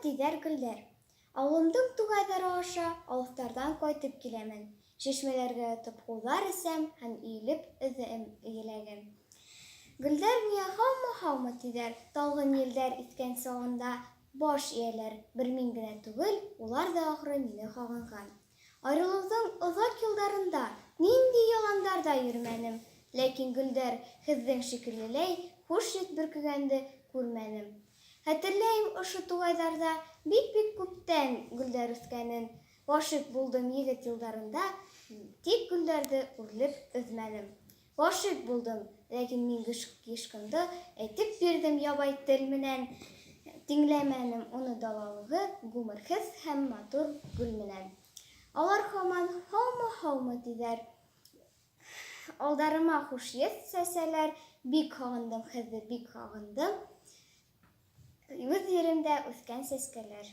тиҙәр гөлдәр. Ауылымдың туғайҙары аша алыҫтарҙан ҡайтып киләмен. Шишмәләргә ятып һыуҙар эсәм һәм иелеп өҙәм еләген. Гөлдәр миңә һаумы-һаумы тиҙәр, талғын елдәр иҫкән сағында баш эйәләр, бер мин генә түгел, улар ҙа ахры мине һағынған. Айрылыуҙың оҙаҡ йылдарында ниндәй яландарҙа йөрөмәнем, ләкин гөлдәр һеҙҙең шикеллеләй хуш еҫ бөркөгәнде күрмәнем. Хәтерләйем ошо туғайҙарҙа бик-бик күптән гөлдәр үҫкәнен. Ғашиҡ булдым егет йылдарында, тик гөлдәрҙе үрлеп өҙмәнем. Ғашиҡ булдым, ләкин мин ғишҡымды әйтеп бирҙем ябай тел менән, тиңләмәнем уны далалығы ғүмерһеҙ һәм матур гөл менән. Алар һаман һаумы, һаумы тиҙәр, алдарыма хуш еҫ сәсәләр, бик һағындым һеҙҙе, бик һағындым, үҙ еремдә үҫкән сәскәләр.